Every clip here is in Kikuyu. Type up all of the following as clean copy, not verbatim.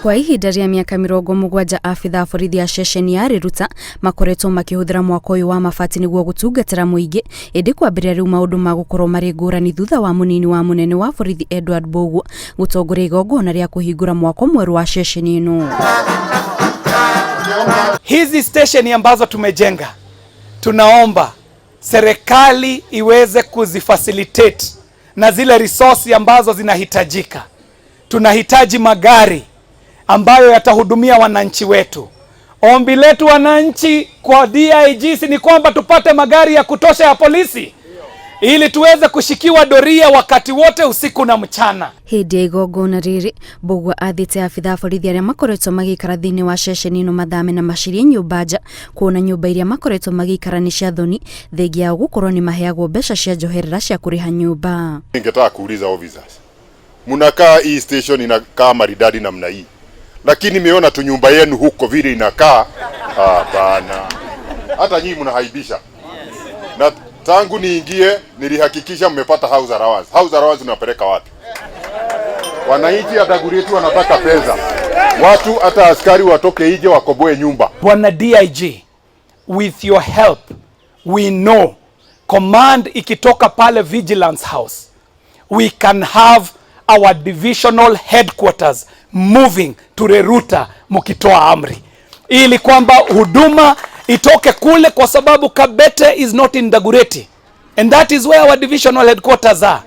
Kwa ihinda rĩa mĩaka 70 abithaa a borithi a ceceni ya Riruta makoretwo makĩhũthĩra mwako ũyũ wa mabati nĩguo gũtungatĩra mũingĩ, ĩndĩ kwambĩrĩria rĩu maũndũ magũkorwo marĩ ngũrani thutha wa mũnini wa mũnene wa borithi Edward Mbũgua gũtongoria igongona rĩa kũhingũra mwako mwerũ wa ceceni ĩno. Hizi stesheni ambazo tumejenga, tunaomba serikali iweze kuzifacilitate na zile resource ambazo zinahitajika. Tunahitaji magari ambayo yatahudumia wananchi wetu. Ombi letu wananchi kwa DIG ni kwamba tupate magari ya kutosha ya polisi ili tuweze kushikiwa doria wakati wote usiku na mchana. Hĩndĩ ya igongona rĩrĩ, Mbũgua athĩte abithaa a borithi arĩa makoretwo magĩikara thĩinĩ wa ceceni ĩno mathame na macirie nyũmba nja, kuona nyũmba iria makoretwo magĩikara nĩ cia thoni, thengia yao gũkorwo nĩ maheagwo mbeca cia njoherera cia kũrĩha nyũmba. Ningetaka kuuliza officers, mnakaa hii station inakaa maridadi namna hii, lakini nimeona tu nyumba yenu huko vile inakaa. Hapana, hata nyinyi mnahaibisha. Na tangu niingie nilihakikisha mmepata house allowance. House allowance unapeleka wapi? Wananchi hata yetu wanataka pesa, watu hata askari watoke nje wakoboe nyumba. Bwana DIG, with your help we know command ikitoka pale Vigilance House, we can have our divisional headquarters moving to Reruta mkitoa amri, ili kwamba huduma itoke kule, kwa sababu Kabete is not in Dagoretti and that is where our divisional headquarters are.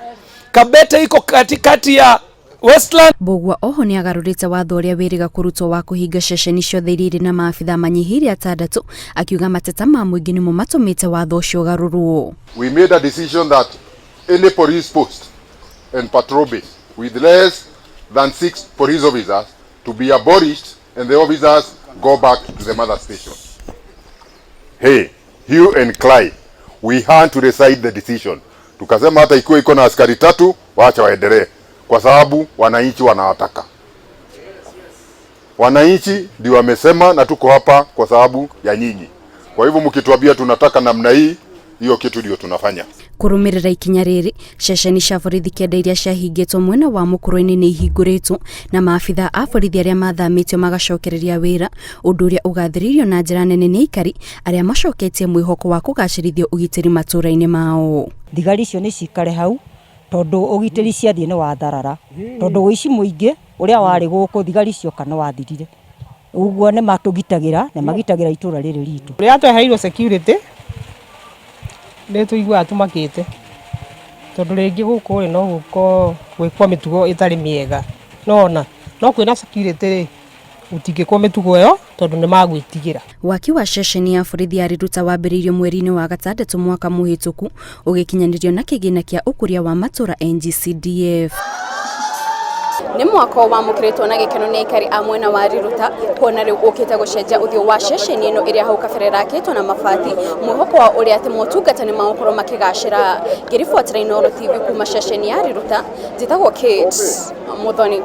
Kabete iko katikati ya Westland. Mbũgua oho nĩ agarũrĩte watho ũrĩa wĩrĩga kũrutwo wa kũhinga ceceni ciothe iria irĩ na maabithaa manyihĩire atandatũ, akiuga mateta ma mũingĩ nĩmo matũmĩte watho ũcio ũgarũrwo. We made a decision that any police post and patrol base with less than 6 police officers to be abolished and the officers go back to the mother station. Hey, hue and cry. We had to decide the decision. Tukasema hata ikiwa iko na askari tatu, wacha waendelee kwa sababu wananchi wanawataka. Wananchi ndio wamesema, na tuko hapa kwa sababu ya nyinyi. Kwa hivyo mkituambia tunataka namna hii, hiyo kitu ndio tunafanya. Kũrũmĩrĩra ikinya rĩrĩ, ceceni cia borithi 9 iria ciahingĩtwo mwena wa mũkũrũ-inĩ nĩ ihingũrĩtwo na maabithaa a borithi arĩa mathamĩtio magacokereria wĩra, ũndũ ũrĩa ũgathĩrĩirio na njĩra nene nĩ aikari arĩa macoketie mwĩhoko wa kũgacĩrithio ũgitĩri matũũra-inĩ mao. Thigari icio nĩ cikare hau tondũ ũgitĩri ciathiĩ nĩ watharara, tondũ ũici mũingĩ ũrĩa warĩ gũkũ thigari cioka nĩ wathirire. Ũguo nĩ matũgitagĩra na magitagĩra itũra rĩrĩ ritũ. Rĩrĩa twehereirwo security nĩ tũiguaga tũmakĩte, tondũ rĩngĩ gũkũ rĩ no gũkorwo gwĩkwo mĩtugo ĩtarĩ mĩega, nona no kwĩna security rĩ, gũtingĩkwo mĩtugo ĩyo tondũ nĩ magwĩtigĩra. Waki wa ceceni ya borithi ya Riruta wambĩrĩirio mweri-inĩ wa gatandatũ mwaka mũhĩtũku, ũgĩkinyanĩrio na kĩgĩna kĩa ũkũria wa matũra NGCDF. Nĩ mwako wamũkĩrĩtwo na gĩkeno nĩ aikari a mwena wa Riruta, kuona rĩu ũkĩte gũcenjia ũthiũ wa ceceni ĩno ĩrĩa hau kabere ĩrakĩtwo na mabati, mwĩhoko wa ũrĩa atĩ motungata nĩ magũkorwo makĩgacĩra. Ngĩribotera Inooro TV kuma ceceni ya Riruta, njĩtagwo Kate Muthoni.